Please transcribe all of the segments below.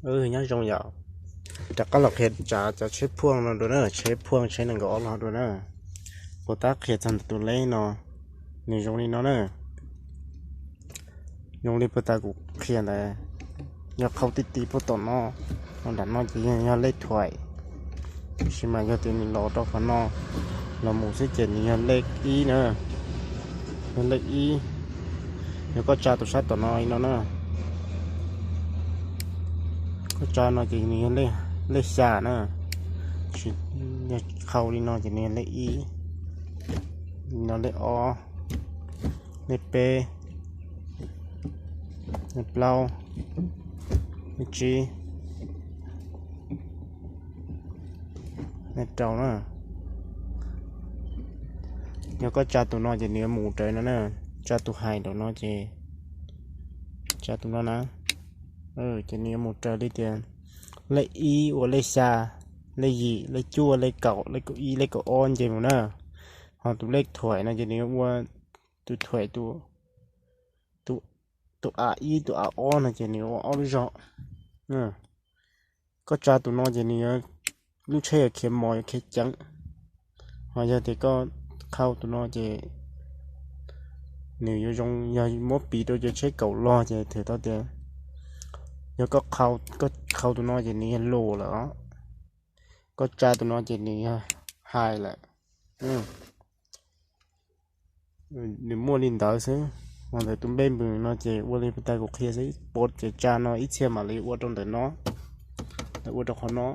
Nyob zoo yom, rov qab los qhia tsav cov tsheb phuaj no dua na, tsheb phuaj tsheb nees nkaum ob los dua na. Puag ta qhia txog ntawm tus leb no, nws zoo li no na. Zoo li puag ta kuv qhia ntawd, yog qhau ti ti puag tom no, ho nram no ces yog lej thuaim. Tab sis mas yog tias nws los rau qhov no, los mus xwb ces nws yog lej ib na, yog lej ib. Yog koj tsa tus sab tom no li no na, koj tsa no ces nws yog lej xya na. Yog qhau li no ces nws yog lej ib, li no lej ob, lej peb, lej plaub, lej tsib, lej rau na. Yog koj tsa tus no ces nws yuav mus raws no na, tsa tus hais nraum no ces, tsa tus no na, ces nws yuav mus raws li tias lej ib ua lej xya, lej yim, lej cuaj, lej kaum, lej kaum ib, lej kaum ob nce mus na. Ho tus lej thuaim no ces nws yuav ua tus thuaim, tus a ib tus a ob no ces nws ua ob lub zog. Koj tsa tus no ces nws yuav, lub tsheb yuav khiav mos yuav khiav ceev. Ho yog tias koj qhau tus no ces nws yuav zoo, yog muab piv rau cov tsheb kaum log ces thwm tau tias yog koj qhau tus no ces nws yog low lawm os. Koj tsa tus no ces nws yog high lawm. Nws muaj li ntawd xwb. Ho ntawm tus npej mws no ces ua li puag ta kuv qhia xwb, pov ces tsa no ib txhia mam li ua rau ntawm no, ua rau qhov no.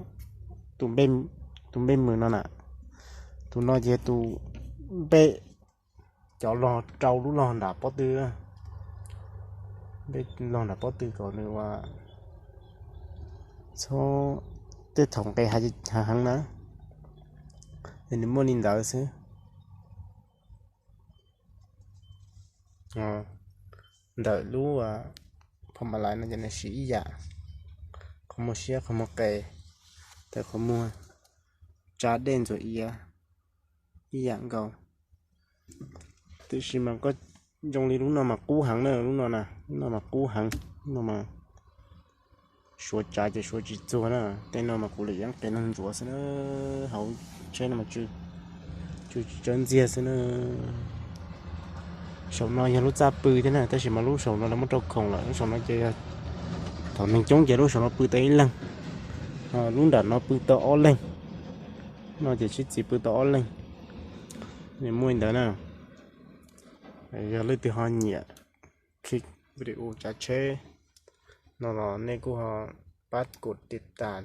Tus npej mws no na, tus no ces tus npej cov log rau lub log nram pob tw, npej log nram pob tw kom nws ua txhob, tej thaum nqes hav heev na. Nws muaj li ntawd xwb. Ntawm lub phom ma lais no ces nws siv ib yam, qhov muag siab qhov muag qes, ntawm qhov muag tsa dej ntxuav iav ib yam nkaus. Tiam sis mas koj, zoo li lub no mas qub heev na, lub no na, lub no mas qub heev, lub no mas suav tsav ces suav tsis txuag na. Tej no mas kuv lam yeeb qes no ntxuav xwb na, hauv tsheb no mas tsw tsawb ntxiag xwb na. Saum no yog lub txaj pw thiab na, tab sis mas lub saum no lawv muab rau khoom lawm, lub saum no ces yog thaum neeg coob ces lub saum no pw tau ib leeg, lub nram no pw tau ob leeg, no ces tsheb txiv pw tau ob leeg. Nws muaj li ntawd na. Yog leej twg ho nyiam click video tsav tsheb no los nej kuj ho pab kuv tiv tas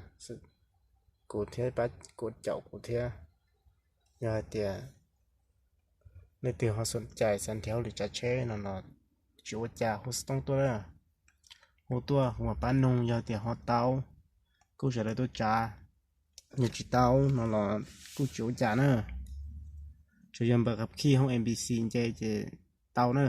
kuv thiab, pab kuv caum kuv thiab. Yog hais tias leej twg ho xom cai xav nrhiav hauj lwm tsav tsheb no los tsis ua cas hu xov tooj tuaj na. Hu tuaj kuv mam pab nug, yog tias ho tau kuj sawv daws tuaj tsav, yog tsis tau no los kuj tsis ua cas na. Tsuas yog npawb qab khij hoob N P C nce ces tau na.